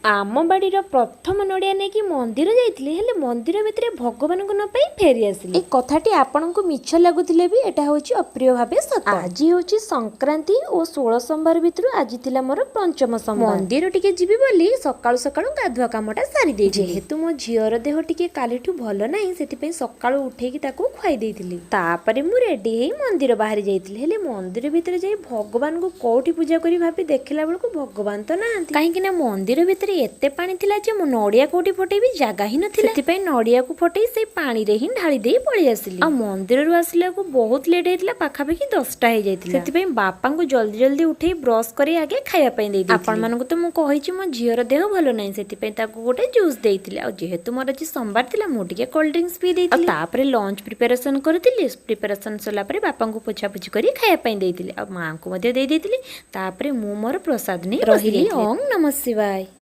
ଆମ ବାଡ଼ିର ପ୍ରଥମ ନଡ଼ିଆ ନେଇକି ମନ୍ଦିର ଯାଇଥିଲି, ହେଲେ ମନ୍ଦିର ଭିତରେ ଭଗବାନଙ୍କୁ ନ ପାଇ ଫେରି ଆସିଲି। ଏ କଥାଟି ଆପଣଙ୍କୁ ମିଛ ଲାଗୁଥିଲେ ବି ଏଟା ହେଉଛି ଅପ୍ରିୟ ଭାବେ ସତ। ଆଜି ହେଉଛି ସଂକ୍ରାନ୍ତି ଓ 16 ସୋମବାର ଭିତରୁ ଆଜି ଥିଲା ମୋର ପଞ୍ଚମ ସୋମବାର। ମନ୍ଦିର ଟିକେ ଯିବି ବୋଲି ସକାଳୁ ସକାଳୁ ଗାଧୁଆ କାମଟା ସାରି ଦେଇଛି। ଯେହେତୁ ମୋ ଝିଅର ଦେହ ଟିକେ କାଲିଠୁ ଭଲ ନାହିଁ, ସେଥିପାଇଁ ସକାଳୁ ଉଠେଇକି ତାକୁ ଖୁଆଇ ଦେଇଥିଲି। ତାପରେ ମୁଁ ରେଡି ହେଇ ମନ୍ଦିର ବାହାରି ଯାଇଥିଲି। ହେଲେ ମନ୍ଦିର ଭିତରେ ଯାଇ ଭଗବାନଙ୍କୁ କୋଉଠି ପୂଜା କରି ଭାବି ଦେଖିଲା ବେଳକୁ ଭଗବାନ ତ ନାହାନ୍ତି। କାହିଁକି ନା ମନ୍ଦିର ଭିତରେ ଏତେ ପାଣି ଥିଲା ଯେ ମୁଁ ନଡ଼ିଆ କୋଉଠି ଫଟେଇବି ଜାଗା ହିଁ ନଥିଲା। ସେଥିପାଇଁ ନଡ଼ିଆକୁ ଫଟେଇ ସେଇ ପାଣିରେ ହିଁ ଢାଳି ଦେଇ ପଳେଇ ଆସିଲି। ଆଉ ମନ୍ଦିରରୁ ଆସିଲାକୁ ବହୁତ ଲେଟ୍ ହେଇଥିଲା, ପାଖାପାଖି 10ଟା ହେଇଯାଇଥିଲା। ସେଥିପାଇଁ ବାପାଙ୍କୁ ଜଲ୍ଦି ଜଲ୍ଦି ଉଠେଇ ବ୍ରସ୍ କରି ଆଗେ ଖାଇବା ପାଇଁ ଦେଇଦେଇଥିଲି। ଆପଣମାନଙ୍କୁ ତ ମୁଁ କହିଛି ମୋ ଝିଅର ଦେହ ଭଲ ନାହିଁ, ସେଥିପାଇଁ ତାକୁ ଗୋଟେ ଜୁସ୍ ଦେଇଥିଲି। ଆଉ ଯେହେତୁ ମୋର ଆଜି ସୋମବାର ଥିଲା, ମୁଁ ଟିକେ କୋଲ୍ଡ ଡ୍ରିଙ୍କସ୍ ପିଇ ଦେଇଥିଲି। ଆଉ ତାପରେ ଲଞ୍ଚ ପ୍ରିପାରେସନ୍ କରିଥିଲି। ପ୍ରିପାରେସନ୍ ସରିଲା ପରେ ବାପାଙ୍କୁ ପୋଛାପୋଛି କରି ଖାଇବା ପାଇଁ ଦେଇଥିଲି ଆଉ ମାଆଙ୍କୁ ମଧ୍ୟ ଦେଇ ଦେଇଥିଲି। ତାପରେ ମୁଁ ମୋର ପ୍ରସାଦ ନେଇ ରହିଲି। ଓଁ ନମଃ ଶିବାୟ।